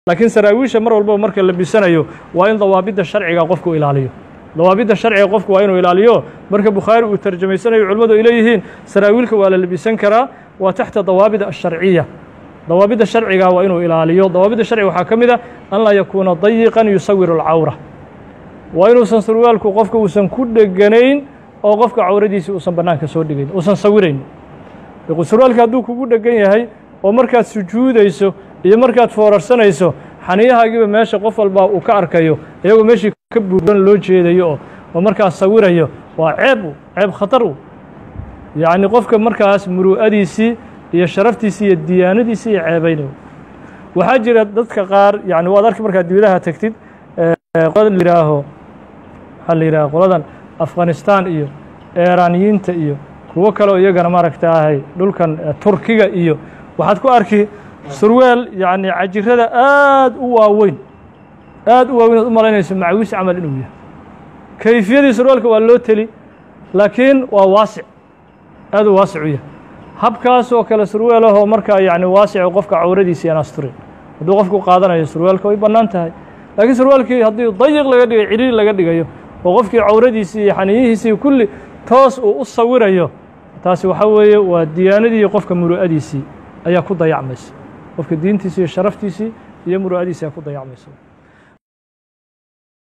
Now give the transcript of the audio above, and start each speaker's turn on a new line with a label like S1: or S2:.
S1: Laakiin saraawiisha mar walbaba marka la labisanayo waa in dawaabidda sharciga qofku ilaaliyo, dawaabidda sharciga qofku waa inuu ilaaliyo. Marka Bukhaari uu tarjamaysanayo, culimmadu ay leeyihiin saraawiilka waa la labisan karaa, waa taxta dawaabid asharciya, dawaabidda sharciga waa inuu ilaaliyo. Dawaabidda sharciga waxaa ka mid a an laa yakuuna dayiqan yusawiru alcawra, waa inuusan surwaalku qofka uusan ku dheganayn oo qofka cawradiisi uusan bannaanka soo dhigayn, uusan sawirayn. Surwaalka hadduu kugu dhegan yahay oo markaad sujuudayso iyo markaad foorarsanayso xaniyahaagiiba meesha qof walba uu ka arkayo, iyagoo meeshii ka buuran loo jeedayo oo markaas sawirayo, waa ceeb, ceeb khatar u, yacni qofka markaas muru'adiisii iyo sharaftiisii iyo diyaanadiisii iyo ceebaynayo. Waxaa jira dadka qaar, yani waad arki markaad dibadaha tagtid, qolada la yihaaho, waxaa la yidhaha qoladan Afghanistan iyo Eeraaniyiinta iyo kuwo kaleo iyagana maaragtaahay dhulkan Turkiga, iyo waxaad ku arki surweel yacni cajirada aad u waaweyn, aad u waaweyn, aad u malaynayso macawiis camal inuu yahay. Kayfiyadii surweelka waa loo teli, laakiin waa waasic, aad u waasic u yahay. Habkaasoo kale surweelahoo markaa yacni waasico qofka cawradiisi aan asturin, hadduu qofku qaadanayo surweelka way bannaan tahay. Laakiin surweelkii haddii dayiq laga dhigayo, ciriiri laga dhigayo, oo qofkii cawradiisii iyo xaniyihiisii kulli toos uu u sawirayo, taasi waxaa weeye waa diyaanadii qofka muru'adiisii ayaa ku dayacmaysa, qofka diintiisii iyo sharaftiisii iyo muru'adiisii ayaa ku dayacmaysa.